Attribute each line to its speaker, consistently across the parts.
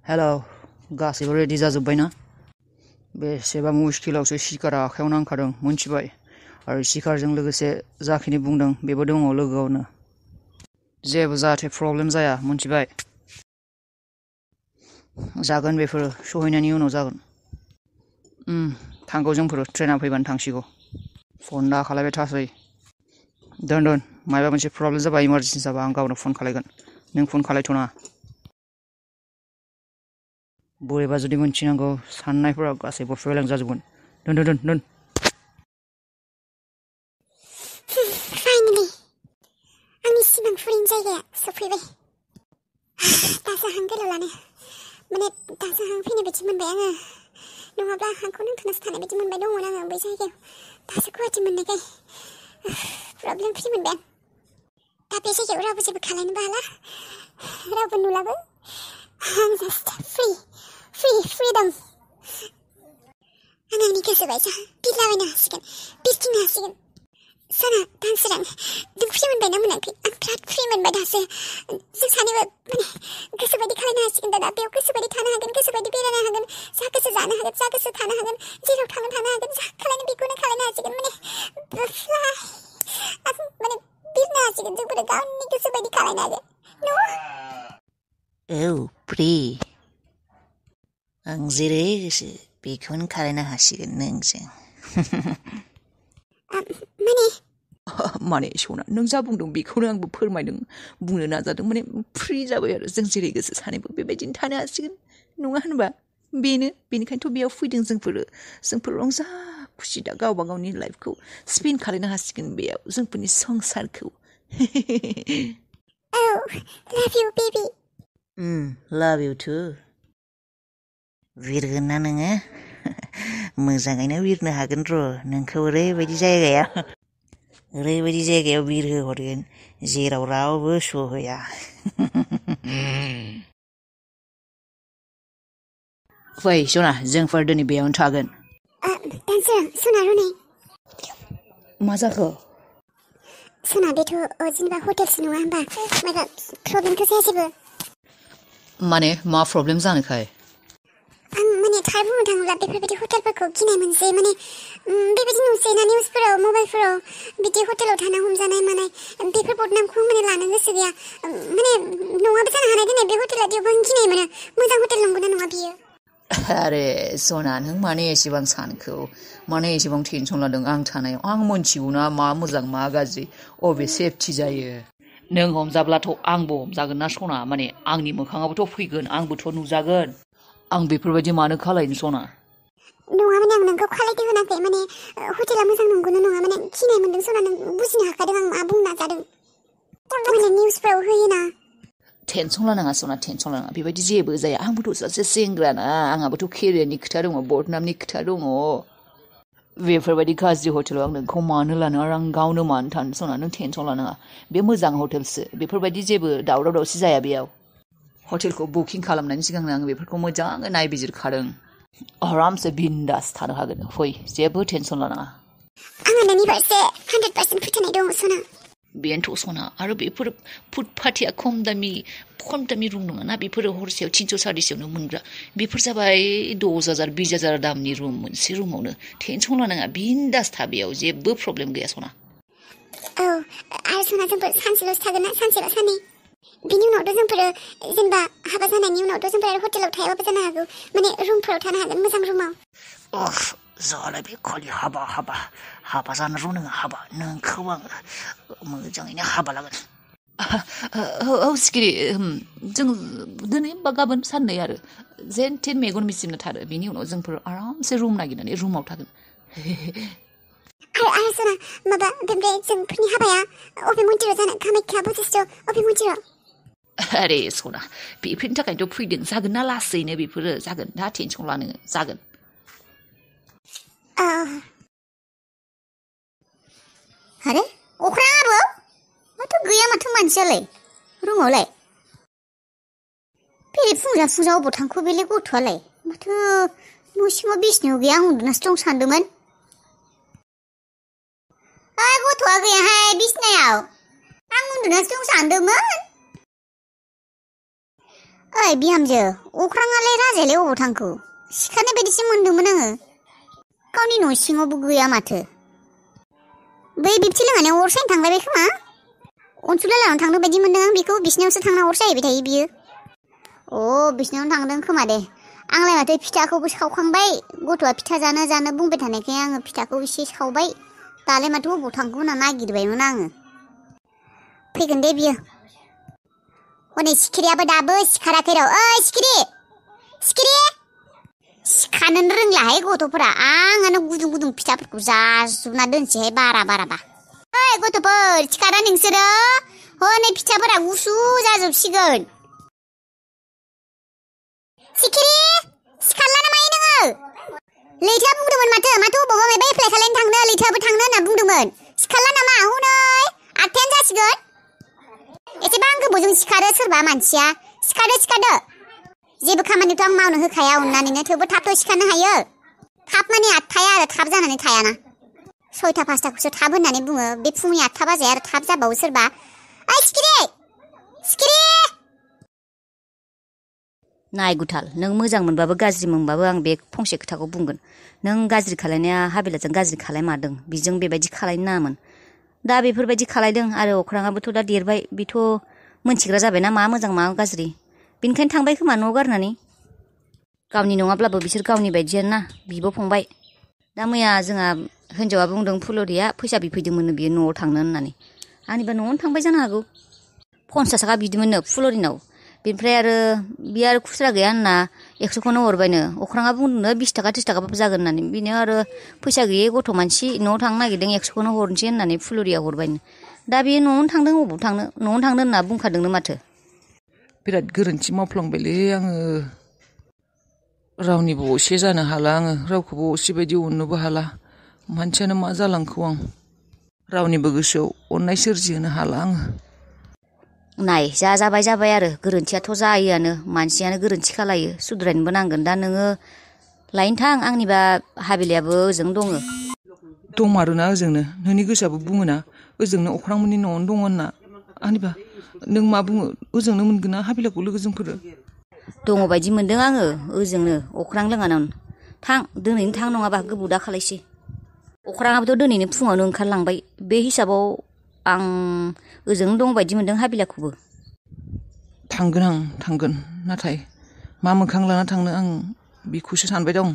Speaker 1: हेल' गासैबो रेडि जाजोब्बायना बेसेबा मुस्किलावसो सिखारा आखायाव नांखादों मोनथिबाय आरो सिखारजों लोगोसे जाखिनि बुंदों बेबो दङ लोगोआवनो जेबो जाहाथे प्रब्लेम जाया मोनथिबाय जागोन बेफोरो सहैनायनि उनाव जागोन थांगौ जोंफोर ट्रेना फैबानो थांसिगौ फन दा खालायबाय थासै दोन माबा मोनसे प्रब्लेम जाबा इमारजेन्सि जाबा आं गावनो फन खालायगोन नों फन खालायथ'नाङा बोरैबा जुदि मोनथिनांगौ साननायफोरा गासैबो फेलें जाजोबगोन दोन
Speaker 2: Finally, आंनि सिमां फुरिनि जायगाया सफैबाय दासो हां गोलावलानो माने दासो हां फैनाय बायदि मोनबाय आङो नङाब्ला हांखौ नांथानासो थानाय बायदि मोनबाय दंमोन आङो बै जायगायाव दासो गुवाहाटि मोननायखाय प्रब्लेम फ्रि मोनबाय दा बे जायगायाव रावबो जेबो खालायनोबो हाला रावबो नुलाबो आं जास्ट फ्रिदम आं आंनि गोसो बायसा बिरलाबायनो हासिगोन बिरथिंनो हासिगोन सना दांसोरां नों फ्रि मोनबायना मोनाखै आं बिराद फ्रि मोनबाय दासो जों सानैबो माने गोसोबायदि खालायनो हासिगोन दाना बेयाव गोसोबायदि थानो हागोन गोसोबायदि बेरायनो हागोन जा गोसो जानो हागोन जा गोसो थानो हागोन जेराव थानो हागोन जा खालायनो बेखौनो खालायनो हासिगोन माने आं माने बिरनो हासिगोन जोंफोर गावनि गोसोबायदि खालायनो हागोन
Speaker 3: फ्रि आं जेरै गोसो बेखौनो खालायनो हासिगोन नोंजों
Speaker 1: माने सना नों जा बुंदों बेखौनो आंबो फोरमायदों बुंनो नाजादों माने फ्रि जाबाय आरो जों जेरै गोसो सानैबो बेबायदिनो थानो हासिगोन नङा होनबा बेनिखायनोथ' बेयाव फैदों जोंफोर रंजा खुसि दा गावबा गावनि लाइफखौ स्पेन्ड खालायनो हासिगोन बेयाव जोंफोरनि संसारखौ
Speaker 2: love you baby
Speaker 3: love you too बिरगोन ना नोङो मोजाङैनो बिरनो हागोन र' नोंखौ ओरैबायदि जायगायाव बिरहोहरगोन जेराव रावबो सहैया
Speaker 1: फै सना जोंफोर दिनै बेयावनो थागोन
Speaker 2: दानसोरां सना रनै
Speaker 1: मा जाखो
Speaker 2: सना बेथ' जेनेबा हटेलसो नङा होनबा माबा प्रब्लेमथ' जाया जेबो
Speaker 1: माने मा प्रब्लेम जानोखाय
Speaker 2: आं माने थार बुंनो थाङोब्ला बेफोरबायदि हटेलफोरखौ गिनाय मोनसै माने बेबायदि नुसै ना निउसफोराव मबाइलफोराव बिदि हटेलाव थाना हमजानाय मानाय बेफोर बदनामखौ माने लानो गोसो गैया माने नङाबो जानो हानाय दिनै बे हटेला बेयावबो आं गिनाय मोनो मोजां हटेल नंगौना नङा बियो
Speaker 1: आरे सना नों माने एसेबां सानखौ माने एसेबां टेनसन लादों आं थानायाव आं मोनथिगौना मा मोजां मा गाज्रि अबे सेफटि जायो नों हमजाब्लाथ' आंबो हमजागोन ना सना माने आंनि मोखाङाबोथ' फैगोन आंबोथ' नुजागोन आं बेफोरबायदि मानो खालायनो सना
Speaker 2: नङा माने आं नोंखौ खालायदो होनाखै माने हटेला मोजां नंगौना नङा माने गिनाय मोनदों सना नों बुजिनो हाखादों आं मा बुंनो नाजादों माने निउसफोराव होयोना
Speaker 1: टेनसन लानाङा सना टेनसन लानाङा बेबायदि जेबो जाया आंबोथ' सासे सेंग्राना आंहाबोथ' केरियारनि खोथा दङ बदनामनि खोथा दङ बेफोरबायदि गाज्रि हटेलाव आं नोंखौ मानो लानो आरो आं गावनो मानो थानो सना नों टेनसन लानाङा बे मोजां हटेलसो बेफोरबायदि जेबो दावराव दावसि जाया बेयाव हटेलखौ बुकिं खालामनायनि सिगांनो आं बेफोरखौ मोजाङै नायबिजिरखादों आरामसे बिन्दास थानो हागोन फै जेबो टेनसन लानाङा
Speaker 2: आंहा नोंनि फारसे 100% फोथायनाय दङ सना
Speaker 1: बेनोथ' सना आरो बेफोर फुटपाथिया खम दामि रुम नङा ना बेफोरो हरसेयाव 300-400 मोनग्रा बेफोर जाबाय 10,000 20,000 दामनि रुम मोनसे रुमावनो टेनसन लानाङा बिन्दास था बेयाव जेबो प्रब्लेम गैया सना
Speaker 2: आरो सना जोंफोर सानसेल'सो थागोन ना सानसेल' साननै बिनि उनावथ' जोंफोर जेनेबा हाबा जानायनि उनावथ' जोंफोर आरो हटेलाव थायाबाबो जानो हागौ माने रुमफोराव थानो हागोन मोजां रुमाव
Speaker 3: जालाय बे खालि हाबा जानो र' नोङो हाबा नोंखौ आङो मोजाङैनो हाबा लागोन
Speaker 1: सिखिरि जों दिनै बा गाबोन साननै आरो जेन थेन मेगन मिसिमनो थारो बिनि उनाव जोंफोर आरामसे रुम नागिरनानै रुमाव थागोन
Speaker 2: आरो सना माबा बे जोंफोरनि हाबाया अबे मन्दिराव जानो कामाख्या बशिष्ट अबे मन्दिराव
Speaker 1: आरे सना बेफोरनि थाखायनोथ' फैदों जागोन ना लासैनो बेफोरो जागोन दा टेनसन लानो जागोन
Speaker 4: आरे अख्राङाबो माथो गैया माथो मानसियालाय रुमावलाय बेरे फुंजा अबाव थांखो बेलाय गथ'आलाय माथो न' सिङाव बिसिनायाव गैया आं उन्दुनासो दं सानदोंमोन गथ'आ गैयाहाय बिसिनायाव आं उन्दुनासो दं सानदोंमोन ओइ बिहामजो अख्राङालाय राजायालाय अबाव थांखो सिखारनाय बायदिसो मोनदोंमोन आङो गावनि न' सिङावबो गैया माथो बै बिबथि लोंनानै अर सायनो थांलायबाय खोमा अनसुला लानाव थांनो बायदि मोनदों आं बेखौ बिसिनावसो थांना अर सायहैबाय थायो बियो बिसिनावनो थांदों खोमा दे आंलाय माथो फिथाखौबो सावखांबाय गथ'आ फिथा जानो बुंबाय थानायखाय आङो फिथाखौ एसे सावबाय दालाय माथो अबाव थांखो होनना नागिरबायमोन आङो फैगोन दे बियो हनै सिखिरियाबो दाबो सिखाराखै र' ओइ सिखिरि सिखानोनो रोंलाहाय गथ'फोरा आंनो गुदुं फिथाफोरखौ जाजोबना दोनसैहाय बाराबा ओइ गथ'फोर सिखारा नोंसोरो हनै फिथाफोरा गुसु जाजोबसिगोन सिखिरि सिखारला ना मायो नोङो लैथोआ बुंदोंमोन माथो अबावबा माबा एप्लाइ खालायनो थांनो लैथोआबो थांनो होनना बुंदोंमोन सिखारला नामा हनै 8थायानो जासिगोन एसेबां गोबावजों सिखारो सोरबा मानसिया सिखारदो जेबो खामानिथ' आं मावनो होखाया अननानैनो थेवबो थाबथ' सिखारनो हायो थाब माने 8थाया आरो थाब जानानै थायाना 6टा 5टाखौसो थाब होननानै बुङो बे फुंनि 8टा बाजाया आरो थाब जाबावो सोरबा ओइ सिखिरि
Speaker 5: नाय गुथाल नों मोजां मोनबाबो गाज्रि मोनबाबो आं बे फंसे खोथाखौ बुंगोन नों गाज्रि खालायनाया हाबिलाजों गाज्रि खालायमारदों बिजों बेबायदि खालायनो नाङामोन दा बेफोरबायदि खालायदों आरो अख्राङाबोथ' दा देरबाय बेथ' मोनथिग्रा जाबायना मा मोजां मा गाज्रि बेनिखायनो थांबाय खोमा न' गारनानै गावनि नङाब्लाबो बिसोर गावनि बायदियानो ना बिब' फंबाय दा मैया जोंहा हिन्जावा बुंदों फुलरिया फैसा बिफैदोंमोननो बियो न'आव थांनो होननानै आंनिबा न'आवनो थांबाय जानो हागौ 50 थाखा बिदोंमोननो फुलरिनाव बेनिफ्राय आरो बियो आरो खुस्रा गैया होनना 100खौनो हरबायनो अख्राङा बुंदोंनो 20 थाखा 30 थाखाबाबो जागोन होननानै बिनो आरो फैसा गैयै गथ' मानसि न'आव थांनो नागिरदों 100खौनो हरनोसै होननानै फुलरिया हरबायनो दा बियो न'आवनो थांदों अबाव थांनो न'आवनो थांदों होनना बुंखादोंनो माथो
Speaker 1: बिराद गोरोन्थि मावफ्लांबायलै आङो रावनिबो असे जानो हाला आङो रावखौबो असे बायदि अननोबो हाला मानसियानो मा जालांखो आं रावनिबो गोसोआव अननाय सोरजिहोनो हाला आङो
Speaker 5: नाय जाबाय आरो गोरोन्थियाथ' जायोआनो मानसियानो गोरोन्थि खालायो सुद्रायनोबो नांगोन दा नोङो लायनो थां आंनिबा हाबिलायाबो ओजों
Speaker 1: दंमारोना ओजोंनो नोंनि गोसोआबो बुङोना ओजोंनो अख्रांमोननि न'आवनो दङ होनना आंनिबा नों मा बुङो ओजोंनो मोनगोन ना हाबिलाखौ लोगो जोंफोरो
Speaker 5: दङ बायदि मोनदों आङो ओजोंनो अख्रां लोङानावनो थां दिनैनो थां नङाबा गोबाव दा खालायसै अख्राङाबोथ' दिनैनो फुङावनो ओंखारलांबाय बे हिसाबाव आं ओजोंनो दं बायदि मोनदों हाबिलाखौबो
Speaker 1: थांगोन नाथाय मा मोखां लाना थांनो आं बेखौसो सानबाय दं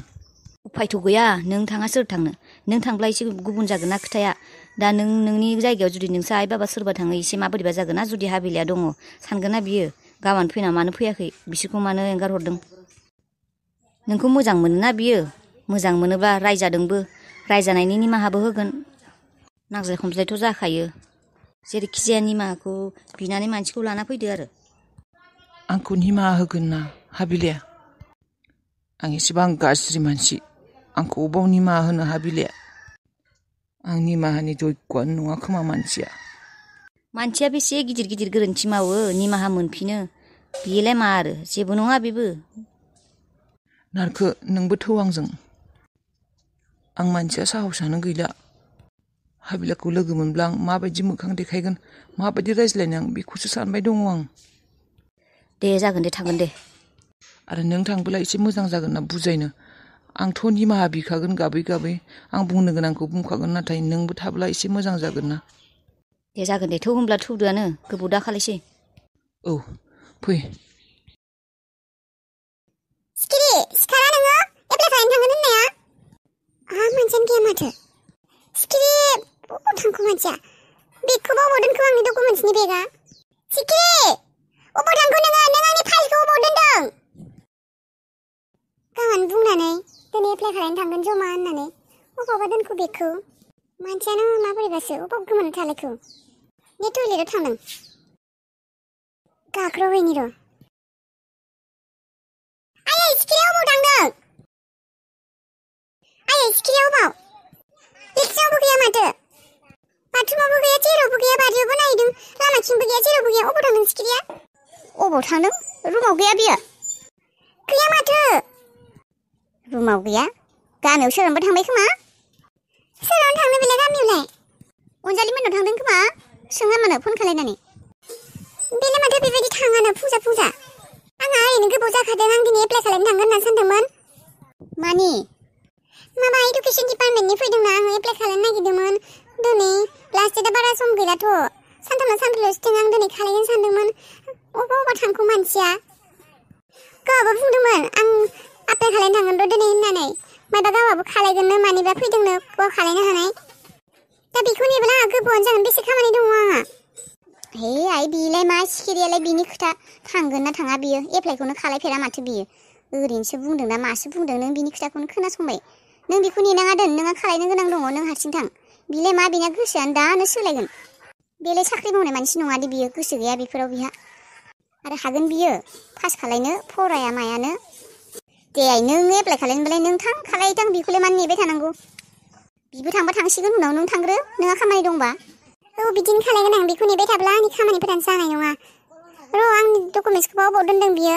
Speaker 5: उफायथ' गैया नों थाङा सोर थांनो नों थांब्ला एसे गुबुन जागोन ना खोथाया दा नोंनि जायगायाव जुदि नोंसा आइ बाबा सोरबा थाङो एसे माबोरैबा जागोन ना जुदि हाबिलाया दङ सानगोन ना बियो गाबोन फैना मानो फैयाखै बिसोरखौ मानो एंगार हरदों नोंखौ मोजां मोनो ना बियो मोजां मोनोब्ला रायजादोंबो रायजानायनि निमाहाबो होगोन नांज्लाय खमज्लायथ' जाखायो जेरैखि जाया निमाहाखौ बिनानै मानसिखौ लाना फैदो आरो
Speaker 1: आंखौ निमाहा होगोन ना हाबिलाया आं एसेबां गाज्रि मानसि आंखौ अबाव निमाहा होनो हाबिलाया आं निमाहानि जग्यआनो नङा खोमा
Speaker 5: मानसिया बेसे गिदिर गोरोन्थि मावो निमाहा मोनफिनो बेलाय मा आरो जेबो नङा बेबो
Speaker 1: नारखो नोंबो थौ आंजों आं मानसिया साहसानो गैला हाबिलाखौ लोगो मोनब्ला आं माबायदि मोखां देखायगोन माबायदि रायज्लायनो आं बेखौसो सानबाय दङ आं
Speaker 5: दे जागोन दे थांगोन दे
Speaker 1: आरो नों थांबोला एसे मोजां जागोन ना बुजायनो आंथ' निमाहा बिखागोन गाबै आं बुंनो गोनांखौ बुंखागोन नाथाय नोंबो थाब्ला एसे मोजां जागोन ना
Speaker 5: दे जागोन दे होनब्ला थौदोआनो गोबाव दा खालायसै
Speaker 1: औ फै
Speaker 2: सिखिरि सिखारा नोङो एप्लाइ खालामनो थांगोन होननाया मानसियानो गैया माथो सिखिरि बबाव थांखो मानसिया बेगखौ बबाव दोनखो आंनि डकुमेन्ट्सनि बेगा सिखिरि बबाव थांखो नों आंनि फाइलखौ बबाव दोनदों गाबोन बुंनानै दिनै एप्लाइ खालामनो थांगोन जमा होननानै बबावबा दोनखो बेगखौ मानसियानो माबोरैबासो बबाव गोमाना थालायखो ने टयलेटआव थांदों गाग्रबहैनि र' आयै सिखिरिया बबाव थांदों आयै सिखिरिया बबाव लेट्रिनावबो गैया माथो बाथरुमावबो गैया जेरावबो गैया बारियावबो नायदों लामाथिंबो गैया जेरावबो गैया अबाव थांदों सिखिरिया
Speaker 4: अबाव थांदों रुमाव गैया बियो
Speaker 2: गैया माथो
Speaker 4: रुमाव गैया गामियाव सोरजोंबा थांबाय खोमा
Speaker 2: सोरावनो थांनो बेलाय गामियावलाय
Speaker 4: अनजालि मोननाव थांदों खोमा सोङा मानो फन खालायनानै
Speaker 2: बेलाय माथो बेबायदि थाङानो फुजा आंहा ओरैनो फैनायानो गोबाव जाखादों आं दिनै एप्लाइ खालामनो थांगोन होनना सानदोंमोन
Speaker 4: मानि
Speaker 2: माबा इडुकेसन डिपार्टमेन्टनि फैदोंना आङो एप्लाइ खालामनो नागिरदोंमोन दिनै लास्ट डेटआ बारा सम गैलाथ' सानथामना सानब्रैल'सो दं आं दिनै खालामनो सानदोंमोन अबा थांखो मानसिया गावहाबो बुंदोंमोन आं एप्लाइ खालामनो थांगोन र' दिनै होननानै माबा गावहाबो खालामगोननो मानिबा फैदोंनो गाव खालामनो हानाय दा बेखौ नेबोला आंहा गोबावानो जागोन बेसे खामानि दङ आंहा
Speaker 4: हे आइ बिलाय मा सिखिरियालाय बिनि खोथा थांगोन ना थाङा बियो एप्लाइखौनो खालायफेरा माथो बियो ओरैनोसो बुंदों ना मासो बुंदों नों बिनि खोथाखौनो खोनासंबाय नों बेखौ नेनाङा दोन नोंहा खालायनो गोनां दङ नों हारसिं थां बिलाय मा बिना गोसोआनो दानो सोलायगोन बेलाय साख्रि मावनाय मानसि नङा दि बियो गोसो गैया बेफोराव बिहा आरो हागोन बियो पास खालायनो फराया मायानो दे आइ नों एप्लाइ खालायनोबालाय नों थां खालायदां बेखौलाय मानो नेबाय थानांगौ बिबो थांबा थांसिगोन उनाव नों थांग्रो नोंहा खामानि दंबा
Speaker 2: औ बिदिनो खालायगोन आं बेखौ नेबाय थाब्ला आंनि खामानिफोरानो जानाय नङा र' आंनि डकुमेन्टसखौ बाव दोनदों बियो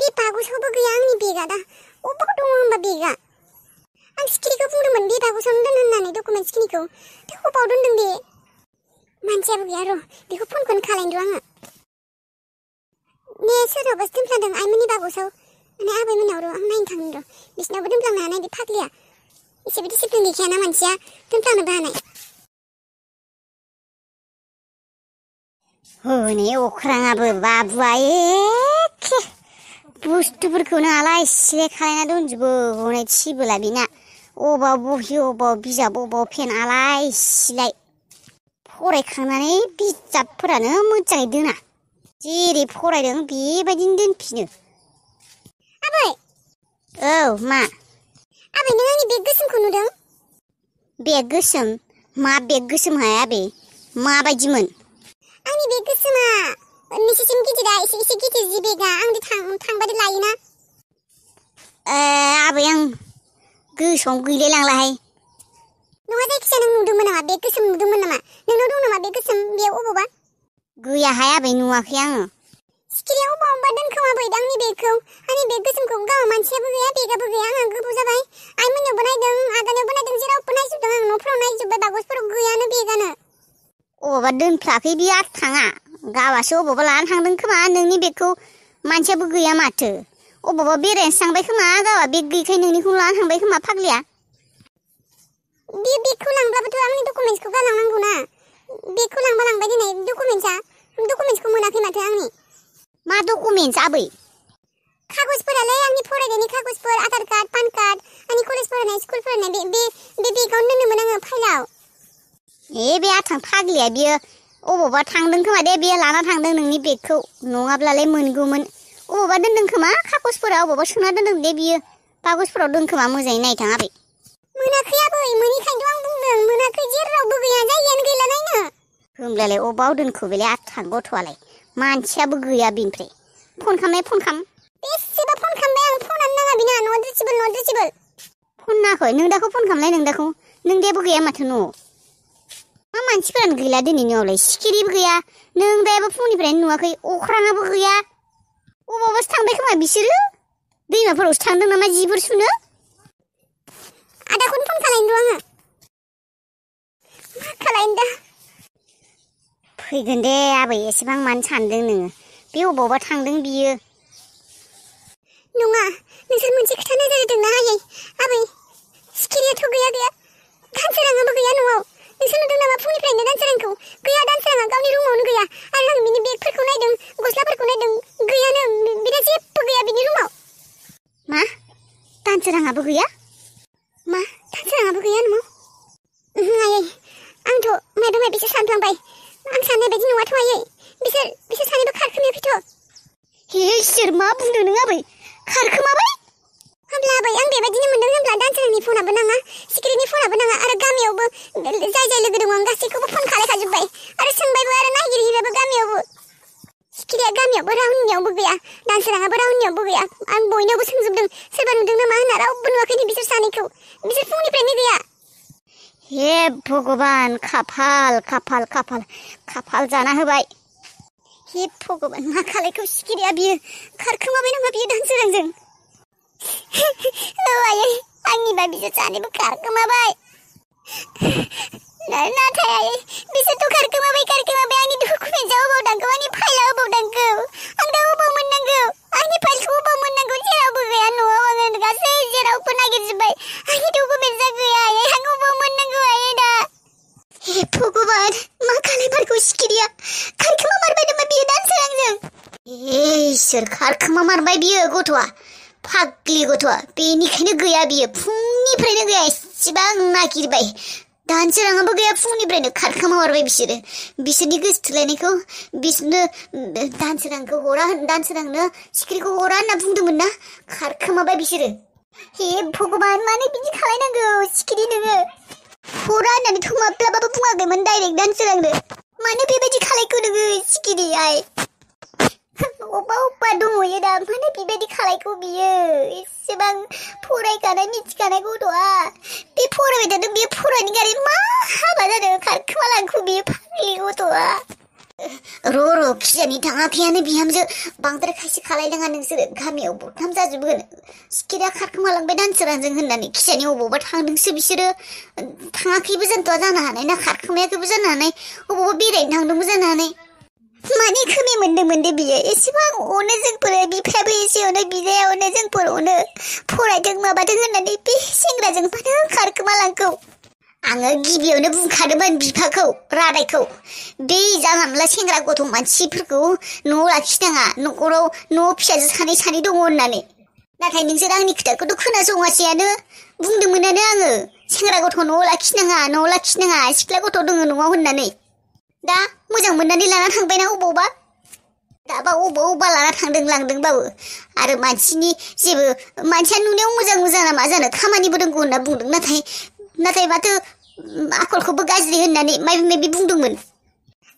Speaker 2: बे बागुसावबो गैया आंनि बेगा दा अबाव दङ होनबा बेगा आं सिखिरिखौ बुंदोंमोन बे बागुसावनो दोन होननानै डकुमेन्टसखिनिखौ दा अबाव दोनदों बे मानसियाबो गैया र' बेखौ फनखौनो खालायनो आङो ने सोरनावबासो दोनफ्लांदों आइमोननि बागुसाव माने आबैमोननाव र' आं नायनो थांनो र' बिसिनावबो दोनफ्लांनो हानाय बे फाग्लिया एसेबो डिसिप्लिन गैखायाना मानसिया दोनफ्लांनोबो हानाय
Speaker 4: हनै अख्राङाबो बाबुआ एखे बुस्थुफोरखौनो आलाय सिलाय खालायना दोनजोबो हनै थिबोला बिना अबाव बहि अबाव बिजाब अबाव पेन आलाय सिलाय फरायखांनानै बिजाबफोरानो मोजाङै दोना जेरै फरायदों बेबायदिनो दोनफिनो
Speaker 2: आबै
Speaker 4: औ मा
Speaker 2: आबै नों आंनि बेग गोसोमखौ नुदों
Speaker 4: बेग गोसोम मा बेग गोसोमहाय आबै माबायदिमोन
Speaker 2: आंनि बेग गोसोमा नोंसिसिम गिदिरा एसे गिदिर जि बेगा आं थांबादि लायोना
Speaker 4: आबै आं गोसोआव गैलाय लांलाहाय
Speaker 2: नङा जायखिजाया नों नुदोंमोन नामा बेग गोसोम नुदोंमोन नामा नोंनाव दं नामा बेग गोसोम बेयाव अबावबा
Speaker 4: गैयाहाय आबै नुवाखै आङो
Speaker 2: सिखिरिया अबावबा दोनखोमाबायदां आंनि बेगखौ आंनि बेग गोसोमखौ गाव मानसियाबो गैया बेगाबो गैया आंहा गोबाव जाबाय आइमोननावबो नायदों आदानावबो नायदों जेरावबो नायजोबदों आं न'फोराव नायजोब्बाय बागसफोराव गैयानो बेगानो
Speaker 4: अबावबा दोनफ्लाखै बियो थाङा गावासो अबावबा लानानै थांदों खोमा नोंनि बेगखौ मानसियाबो गैया माथो अबावबा बेरायनोसो थांबाय खोमा गावा बेग गैयैखाय नोंनिखौ लानानै थांबाय खोमा फाग्लिया
Speaker 2: बे बेगखौ लांब्लाबोथ' आंनि डकुमेन्टसखौ गालांनांगौ ना बेगखौ लांबा लांबाय दिनै डकुमेन्टसखौ मोनाखै माथो आंनि
Speaker 4: मा डकुमेन्टस आबै
Speaker 2: कागजफोरालाय आंनि फरायनायनि कागजफोर आधार कार्ड पान कार्ड आंनि कलेज फरायनाय स्कुल फरायनाय बे बेगावनो दोनोमोन आङो फाइलाव
Speaker 4: बे आथां फाग्लिया बियो अबावबा थांदों खोमा दे बियो लाना थांदों नोंनि बेगखौ नङाब्लालाय मोनगौमोन अबावबा दोनदों खोमा कागजफोराव अबावबा सोना दोनदों दे बियो कागजफोराव दोनखोमा मोजाङै नायथां आबै
Speaker 2: मोनाखै आबै मोनिखायनोथ' आं बुंदों मोनाखै जेरावबो गैया जायगायानो गैला नायनो
Speaker 4: होमब्लालाय अबाव दोनखो बेलाय आथां गथ'आलाय मानसियाबो गैया बिनिफ्राय फन खालाम
Speaker 2: बेसेबा फन खालामबाय आं फनानो नाङा बिना नट रिचेबल
Speaker 4: फन नाङाखै नों दाखौ फन खालामलाय नों दाबो गैया माथो न'आव मा मानसिफोरानो गैला दिनैनियावलाय सिखिरिबो गैया नों दाबो फुंनिफ्रायनो नुवाखै अख्राङाबो गैया अबावबासो थांबाय खोमा बिसोरो दैमाफोरावसो थांदों नामा जिफोर सुनो
Speaker 2: आदाखौनो फन खालायनो र' आङो मा खालायनो दा
Speaker 4: फैगोन दे आबै एसेबां मानो सानदों नोङो बे अबावबा थांदों बियो
Speaker 2: नङा नोंसोर मोनसे खोथा नोजोर होदोंना आयै आबै सिखिरियाथ' गैया दानसोराङाबो गैया न'आव नोंसोर नुदों नामा फुंनिफ्रायनो दानसोरांखौ गैया दानसोराङा गावनि रुमावनो गैया आरो आं बिनि बेगफोरखौ नायदों गस्लाफोरखौ नायदों गैयानो बिना जेबो गैया बिनि रुमाव
Speaker 4: मा दानसोराङाबो गैया
Speaker 2: न'आव आयै आंथ' माबा माबिसो सानफ्लांबाय आं साननाय बायदि नङाथ' आयै बिसोर सानैबो खारखोमायाखैथ'
Speaker 4: हे इसोर मा बुंदों नों आबै खारखोमाबाय
Speaker 2: होमब्ला आबै आं बेबायदिनो मोनदों होमब्ला दानसोरांनि फनाबो नाङा सिखिरिनि फनाबो नाङा आरो गामियावबो जाय लोगो दङ आं गासैखौबो फन खालायखाजोब्बाय आरो सोंबायबो आरो नागिरहैबायबो गामियावबो सिखिरिया गामियावबो रावनियावबो गैया दानसोराङाबो रावनियावबो गैया आं बयनावबो सोंजोबदों सोरबा नुदों नामा होनना रावबो नुवाखैनो बिसोर सानैखौ बिसोर फुंनिफ्रायनो गैया
Speaker 4: हे भगबान खाफाल जाना होबाय हे भगबान मा खालायखौ सिखिरिया बियो खारखोमाबाय नामा बियो दानसोरांजों
Speaker 2: औ आयै आंनिबा बिसोर सानैबो खारखोमाबाय नाथाय आयै बिसोरथ' खारखोमाबाय आंनि डकुमेन्टआ अबाव थांखो आंनि फाइलआ अबाव थांखो
Speaker 4: सिखिरिया खारखोमा मारबाय नामा बियो दानसोरांजों इसोर खारखोमा मारबाय बियो गथ'आ फाग्लि गथ'आ बेनिखायनो गैया बियो फुंनिफ्रायनो गैया एसेबां नागिरबाय दानसोराङाबो गैया फुंनिफ्रायनो खारखोमा मारबाय बिसोरनि गोसोथोलायनायखौ बिसोरनो दानसोरांखौ हरा दानसोरांनो सिखिरिखौ हरा होनना बुंदोंमोन ना खारखोमाबाय बिसोरो हे भगबान मानो बिदि खालायनांगौ सिखिरि नोङो हरा होननानैथ' माब्लाबाबो बुङाखैमोन डाइरेक्ट दानसोरांनो मानो बेबायदि खालायखो नोङो सिखिरियाय अबा दङयो दा मानो बेबायदि खालायखौ बियो एसेबां फरायखानाय मिथिखानाय गथ'आ बे फरायबाय थादों बे फरायनि गारै मा हाबा जादों खारखोमा लांखो बियो फाग्लि गथ'आ र' खिजानि थाङाखैयानो बिहामजो बांद्राय खायसे खालायनाङा नोंसोरो गामियाव बदनाम जाजोबगोन सिखिरिया खारखोमालांबाय दानसोरांजों होननानै खिजानि अबावबा थांदोंसो बिसोरो थाङाखैबो जानो हानाय ना खारखोमायाखैबो जानो हानाय अबावबा बेरायनो थांदोंबो जानो हानाय माने खोमे मोनदों बियो एसेबां अनो जोंफोर बिफायाबो एसे अनो बिदाया अनो जोंफोर अनो फरायदों माबादों होननानै बे सेंग्राजों मानो खारखोमालांखौ आङो गिबियावनो बुंखादोंमोन बिफाखौ रादायखौ बे जानला सेंग्रा गथ' मानसिफोरखौ न'आव लाखिनाङा न'खराव न' फिसाजो सानै दङ होननानै नाथाय नोंसोर आंनि खोथाखौथ' खोनासङासैयानो बुंदोंमोनानो आङो सेंग्रा गथ' न'आव लाखिनाङा सिख्ला गथ' दङ न'आव होननानै दा मोजां मोननानै लाना थांबायना अबावबा दाबा अबावबा लाना थांदों लांदोंबाबो आरो मानसिया नुनायाव मोजां ना मा जानो खामानिबो रोंगौ होनना बुंदों नाथाय माथो आखलखौबो गाज्रि होननानै माबि बुंदोंमोन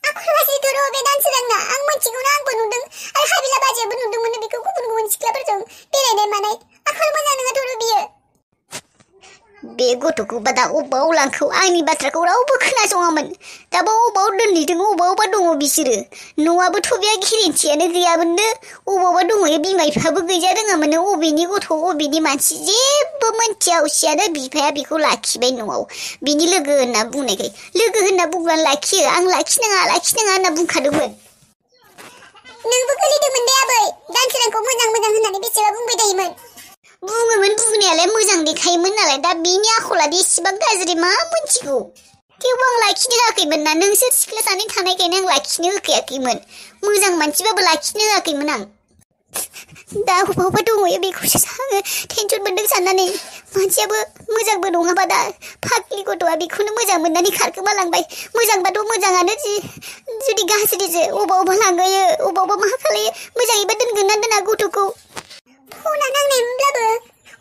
Speaker 4: आखल गाज्रिथ' र' बे दानसोरांना आं मिथिगौना आंबो नुदों आरो हाबिला बाजियाबो नुदोंमोन बेखौ गुबुन सिख्लाफोरजों बेरायनाय मानाय आखल मोजां नङाथ' र' बियो बे गथ'खौ दा अबाव लांखौ आंनि बाथ्राखौ रावबो खोनासङामोन दाबो अबाव दोनहैदों अबावबा दङ बिसोरो न'आबोथ' बे गेरेन्थियानो गैयामोननो अबावबा दङ बिमा बिफाबो गैजा रोङामोननो अबेनि गथ' अबेनि मानसि जेबो मोनथिया उसियानो बिफाया बेखौ लाखिबाय न'आव बिनि लोगो होनना बुंनायखाय लोगो होनना बुंब्लानो लाखियो आं लाखिनाङा होनना बुंखादोंमोन नोंबो गोलैदोंमोन दे आबै दानसोरांखौ मोजां होननानै बेसेबा बुंबाय थायोमोन बुङोमोन बुंनायालाय मोजां देखायोमोन नालाय दा बिनि आखला बेसेबां गाज्रि मा मोनथिगौ थेवबो आं लाखिनो होआखैमोन ना नोंसोर सिख्ला सानै थानायखायनो आं लाखिनो होखायाखैमोन मोजां मानसिबाबो लाखिनो होआखैमोन आं दा अबावबा दङयो बेखौसो आङो टेनसन मोनदों साननानै मानसियाबो मोजांबो नङाबा दा फाग्लि गथ'आ बेखौनो मोजां मोननानै खारखोमालांबाय मोजांबाथ' मोजाङानो जुदि गाज्रिसो अबावबा लांगोयो अबावबा मा खालायो मोजाङैबा दोनगोन ना दोना गथ'खौ फना नांनायमोनब्लाबो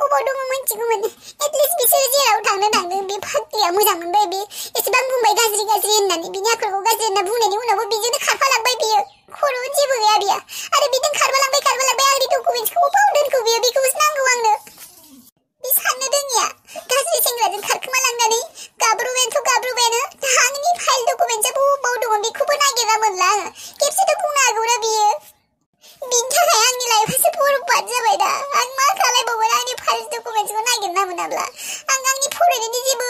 Speaker 4: अबाव दङ मोनथिगौमोन एटलिस्ट बिसोरो जेराव थांदों बे फाग्लिया मोजां मोनबाय बे एसेबां बुंबाय गाज्रि होननानै बिनि आखलखौ गाज्रि होनना बुंनायनि उनावबो बिजोंनो खारफालांबाय बियो खर'आव जेबो गैया बियो आरो बिजों खारफालांबाय आंनि डकुमेन्टसखौ अबाव दोनखौ बियो बेखौसो नांगौ आंनो बे साननो रोङिया गाज्रि सेंग्राजों खारखोमालांनानै गाब्रबायानो दा आंनि फाइल डकुमेन्टसाबो अबाव दङ बेखौबो नागिरना मोनला आङो खेबसेथ' बुंनो हागौना बियो बिनि थाखाय आंनि लाइफआसो बरबाद जाबाय दा आं मा खालायबावगोन आंनि फाइल डकुमेन्टसखौ नागिरना मोनाब्ला आंनि फरायनायनि जेबो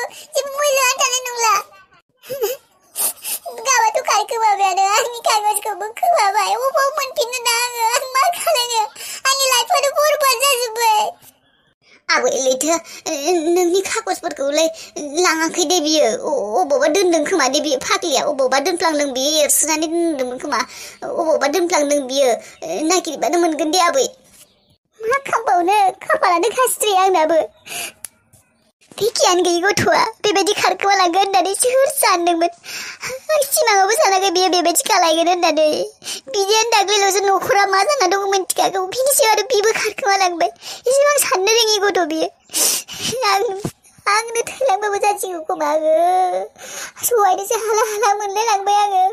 Speaker 4: मुल्यआनो थानाय नंला गाबाथ' खारखोमाबायानो आंनि कागजखौबो खोमाबाय अबाव मोनफिननो दा आं मा खालायनो आंनि लाइफआनो बरबाद जाजोब्बाय आबैलैथो नोंनि कागजफोरखौलाय लाङाखै दे बियो अबावबा दोनदों खोमा दे बियो फाग्लिया अबावबा दोनफ्लांदों बियो एरसोनानै दोनदोंमोन खोमा अबावबा दोनफ्लांदों बियो नागिरबानो मोनगोन दे आबै मा खालामबावनो खाफालानो गाज्रि आंनाबो बे गियान गैयि गथ'आ बेबायदि खारखोमालांगोन होननानै सोर सानदोंमोन आं सिमाङावबो सानाखै बियो बेबायदि खालायगोन होननानै बिदियानो दाख्लैल'सो न'खरा मा जाना दं मिन्थिखागौ बिनि सायाव आरो बिबो खारखोमालांबाय एसेबां साननो रोङि गथ' बियो आंनो थैलांबाबो जासिगौ खोमा आङो सहायनोसो हाला मोनलाय लांबाय आङो